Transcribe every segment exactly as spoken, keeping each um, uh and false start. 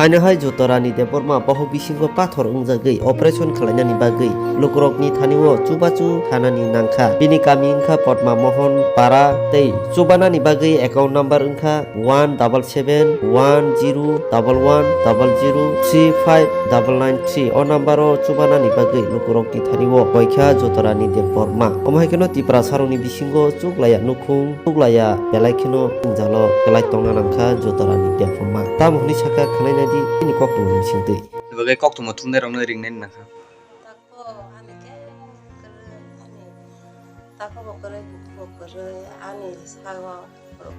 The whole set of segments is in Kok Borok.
Haino hai Jotorani Debbarma bohok bisingo pathor wngjagwi operation khlainani bagwi lukurokni thani-o chubachu khanani nangkha. Bini kami wngkha Padma Mohon Para tei chubanani bagwi account number wngkha one double seven one zero double one double zero three five double nine three. O number-o chubanani bagwi lukurokni thani-o koikha Jotorani Debbarma. Omo hai kheno Tiprasarokni bisingo chuklaiya nukhung, chuklaiya belai kheno jalo belai tongna nangkha Jotorani Debbarma. Tamo hwnwi sakha khwnaina di, bini koktwma bisingtwi. Bagwi koktwma thumnairokno ringnai nangkha. Tako ani khe kwrwi ani tako bo kwrwi buku bo kwrwi ani sago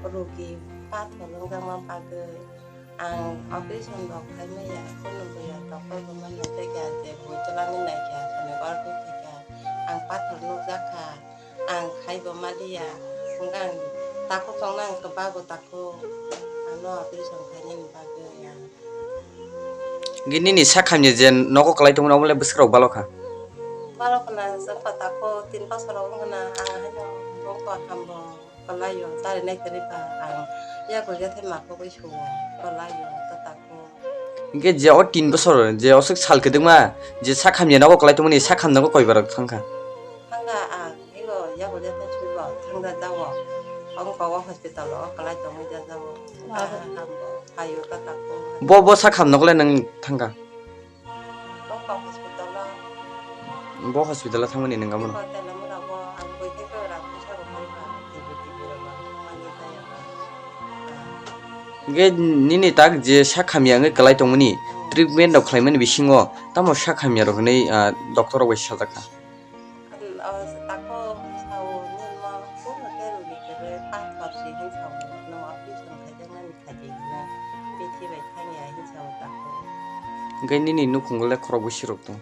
rogi pathor wngjakma bagwi ang operation rok khai maya, kunu buya doctor bo mano tei kha je bui twlangwi nai kha, kunu gor twi kha, ang pathor nukjak kha, ang khai bo ma liya, hwnkhe ang takhuk tongna ang kwbago takhuk, ano operation khainani bagwi ang. Hwnkhe nini sak hamya je nogo kwlai tongmani omo le bwswk rok balo kha? Balo khna, chwng pata kho tin bosor rok wng khna, ang haino bongkha hambo kwlaio, tari nai kwrwi ba ang yago yathai ma khogwi sugo kwlaio, ta ta kho. Hwnkhe je o tin bosor je oswk sal kwdwkma je sak hamya nogo kwlai tongmani, sak hamya nogo koibar rok thangkha? Thangkha ang. Ego yago yathai suibo thangda jago. Ongkha o hospital o kwlai tongwi da jago. Abo. Hambo phaio ta ta kho. Bo, bo sak ham nogo le nwng thangkha? Ongkha hospital o. Bo hospital o thangmani nwng amo no? Ongkha tela mura bo ang bui khe ko rang puisa rok mankha. Tibu tibu rok mani jaya. Hwnkhe nini tak je sak hamya wngwi kwlai tongmani, treatment rok khlaimani bisingo tamo sak hamya rok hinwi, ah, doctor rok bai sajak kha? Ang, o, tako sao nini ma kunu khe rwgwi kwrwi pathor si hin sao, no operation khaijaknani khaidi hino bithi bai thangya hin sao tako. Hwnkhe nini nukhungo le khorok bwswk rok tong?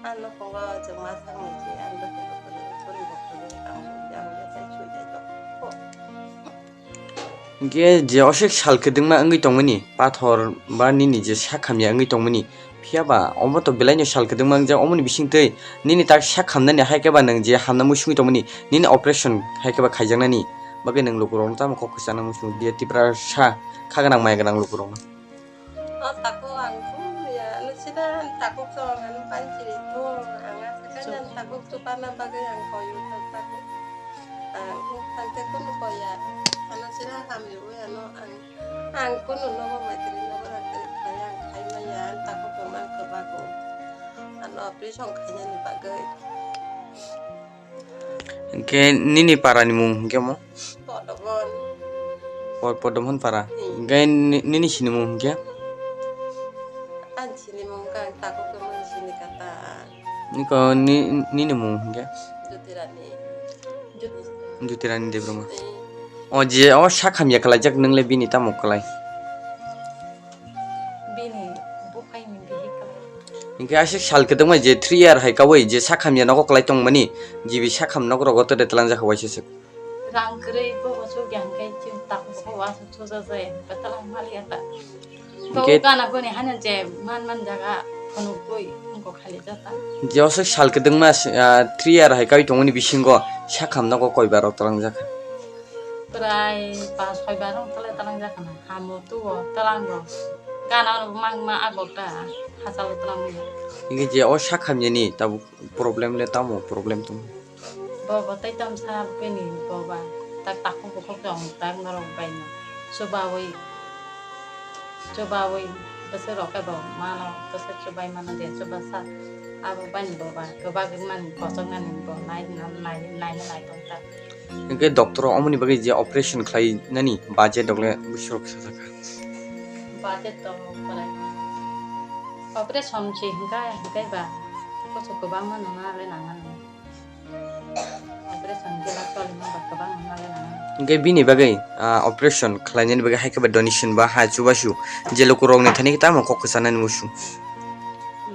Ang nukhungo chwng ma saknai se, ang bwswk rok kwrwi, bwrwi rok kwrwi, ang buja buja tei sui tei tok. Hwnkhe je oswk sal kwdwkma wngwi tongmani, pathor ba nini je sak hamya wngwi tongmani, phiya ba omo to belaino sal kwdwkma wngjak, omoni bisingtwi nini tak sak hamnani hai khe ba nwng je hamna muisingwi tongmani, nini operation hai khe ba khaijaknani bagwi nwng lukurokno tamo kok kwchana muising dia Tiprasa kha gwnang maya gwnang lukurokno. O tako ang kunu ya, ano sida takuk song, ano pansiri thung, ang asa kanya takuk chupana bagwi ang koyu takuk. Ang tangte kunu koya, ano sida hamyo ui ano ang, ang kunu nogo maitri nogo rakri kaya ang khai maya, ang takuk ko mang kebago. Ano operation khainani bagwi. Hwnkhe nini para ni mung hwnkhe mo? Podomon. Po-, Podomon para. Hmm. Hwnkhe ni-, nini sinimung hwnkhe? Ani sinimung khe ang takuk khe mani sini kata. Niko ni-, nini mung hwnkhe? Jyotirani. Jyoti-, Jyotirani Debbarma. Hmm. O je o sak hamya kwlaijak nwng le bini tamo kwlai? Bini buphai ni bihi kwlai. Hwnkhe aswk sal kwdwkma je three year hai kaui je sak hamya nogo kwlai tongmani, G B sak ham nok rogo tore tlangjak waisa swk. Rang kwrwi bo bo chukya hwnkhe chini takhugo aswk chuja jai hwnkhe twlang maliya ta. Hwnkhe bo gana goni hano je man man jaga phunukgwi wngkok khali jata. Je aswk sal kwdwkma, ah, three year hai kaui tongmani bisingo sak ham nogo koibar rok tlangjak. Prai pas soi bar wng tala tala wng jak khna. Hamo tuo tala wng. Gana ono mang ma agok ta. Hachalo tala wng. Hingke je o sak hamya ni tabuk problem le tamo problem tong. Bo bo tai tam sa bini bo ba. Tak takhu bukhuk tong tak norok bai no. Chubawi. Chubawi bwswk rok khe bo mano bwswk chubai mano je chuba sa. Abo bai ni bo ba kwbak wng mani kochok nani bo nai nai nai nai tong ta. Hingke doctor omoni bagwi je operation khlai nani budget rok le bwswk rok sajak kha. Budget to kwrwi. Operation se hingka hingkai ba koso kwbangma nangna le nangna nang. Operation je ba tolima ba kwbang nangna le nangna. Hingke bini bagwi, ah, operation khlai nani bagwi hai khe ba donation ba ha chubachu je luku rok ni thani tamo kok kwchanani muchung.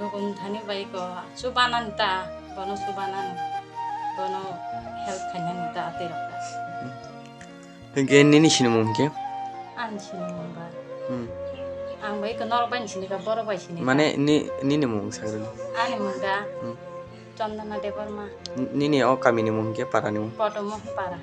Luku ni thani bai ko chuba nani ta. Bono chubanani, bono help khainani ta tei rok ta. Hingke nini sinimung hingke? Ani sinimung ba. Hmm. Ang bai ko norok bai ni sinika, borok bai sinika. Mane ni, nini mung sagrani? Ani mung da. Hmm. Chandana Debbarma. N-, nini o kami ni mung hingke, para ni mung? Podomohon para.